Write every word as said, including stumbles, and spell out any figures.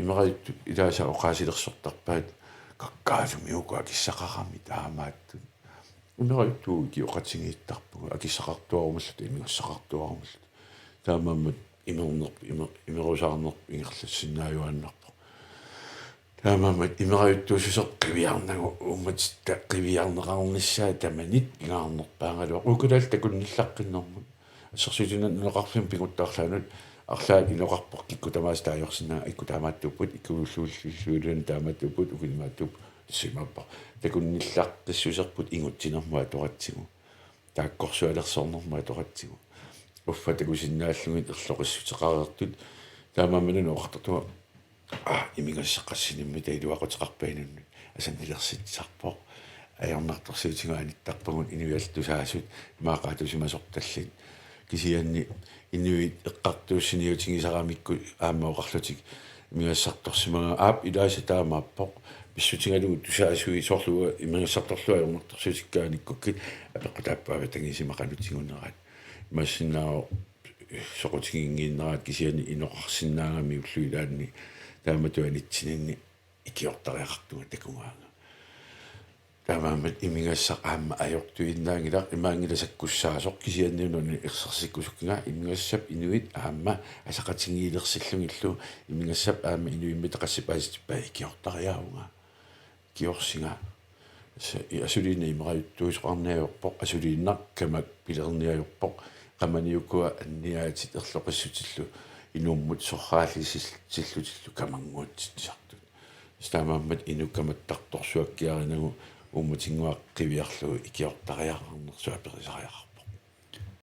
Imerajuttut ilaasa oqaasilersortarpaat, kakkaalumi uku akissaqarami taamaattut. Imerajuttut ikioqatigiittarpugut, akissaqartuarumalluta, imigassaqartuarumalluta. Taamaammat imernerp-, imer-, imerusaarnerput ingerlassinnaajuaannarpoq. Taamaammat imerajuttuussuseq qiviarnagu, uummatitta qiviarneqarnissaa tamanit pingaarnerpaagaluaq. Uku kalaallit takunnillaqqinnermut. Assersuutigalugu nunaqarfimmi pinngortittarluta arlaat inoqarpoq, kikkut tamaasa taajorsinnaa, ikkut taamaattuupput, ikkulluulluunniit taamaattuupput, uku imaattuupput, tassa imaappoq. Takunnillaqqissuserput ingutsinermut atoratsigu. Taakkorsualersornermut atoratsigu. Uffa takusinnaallugit erloqissuteqareertut. Taamaammat una oqartarpunga, aa, imigassaq qassinik iluaquteqarpa inunnut. Asannilersitsisarpoq. Ajornartorsiutigut anittarpagut inuiaat tusaasut, imaaqaatusimasortallit. Kisianni inuit eqqartuussiniutigisaramikku aamma oqarlutik imigassartorsimagaat, aap, ilaasa taamaappoq. Pissutigalugu tusaasui soorlu uanga imigassartorlunga ajornartorsiutikka anikkukkit apeqqutaapput avatangiisimaqanut tigunerat. Imaassinnaavoq soqutiginngiinneraat, kisianni inoqarsinnaagami ullut ilaanni taamatut anitsininni ikiortariaqartunga takugaanga. Taamaammat imigassaq aamma ajortuinnaanngilaq, imaanngilaq sakkussaasoq, kisianni una ersersikkusukkiga imigassap inuit aamma asaqatigiilersillugillu, imigassap aamma inuimmi taqassipaasitippai ikiortariaavunga. Ikiorsinga. Sa-, i-, asuliinnaq imerajuttuusoqarneq ajorpoq, asuliinnaq kamak pilerneq ajorpoq, qamani ukua anniaatit erloqissutillu inummut sorraallisillutillu kamannguatsitsisartut. Taamaammat inuk kamattartorsuakkiarinagu uummatinnguaq qiviarlugu ikiortariaqarnersoq aperisariaqarpoq.